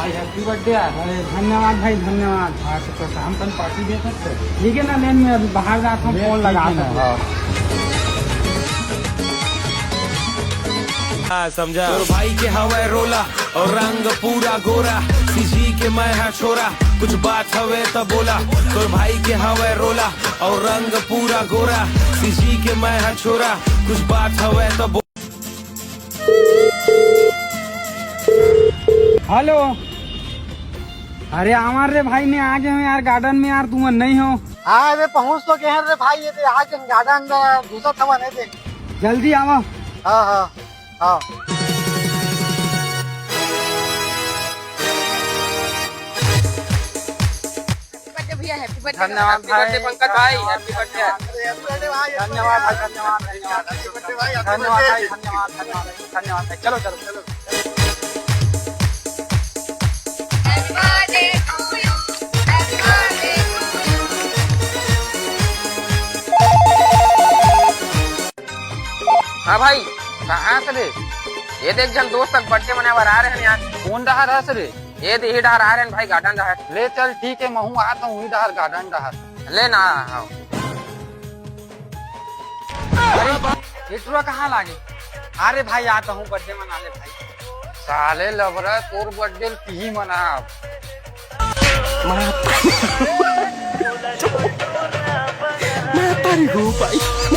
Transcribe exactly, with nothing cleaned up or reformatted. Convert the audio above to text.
Happy birthday यार। अरे धन्यवाद भाई, धन्यवाद। हाँ, तो, तो हम तन पार्टी दे सकते हैं। ठीक है ना, लेन मैं अभी बाहर जाता हूँ, फोन लगा। हाँ, समझा। तोर भाई के हवय रोला और रंग पूरा गोरा, सीजी के मैं हा छोरा, कुछ बात हवे त बोला। तोर भाई के हवय रोला और रंग पूरा गोरा, सीजी के मैं हा छोरा, कुछ बात हवे त बोला। हेलो, अरे आवां रे भाई, मैं आ गया हूँ यार गार्डन में यार, तुमन नहीं हो। हाँ रे, पहुँच तो गए हैं रे भाई, ये दे आ गए गार्डन में, घुसत हवन, ये दे। जल्दी आवा। हाँ, हाँ, हाँ। Happy birthday भैया, happy birthday। धन्यवाद भाई। पंकज भाई, happy birthday। धन्यवाद भाई, धन्यवाद, धन्यवाद। Happy birthday भाई, happy birthday। धन्यवाद भाई, धन्यवाद, धन्यवाद, धन्यवाद भाई। चलो, चलो, चलो। हाँ भाई, कहाँ से रे? ये देख, झन दोस्त तक birthday मनाए बर आ रहे हैं यार। कौन डहर हस रे? ये दे, इही डहर आ रहे हैं भाई, गार्डन डहर। ले चल, ठीक है, महूँ आता हूँ, इही डहर, गार्डन डहर। ले ना, हाँ। अरे, ये टुरा कहाँ लागे? अरे भाई, आता हूँ, birthday मना ले भाई। साले लबरा, तोर birthday ल तिही मना अब। मैं तारी हो भाई।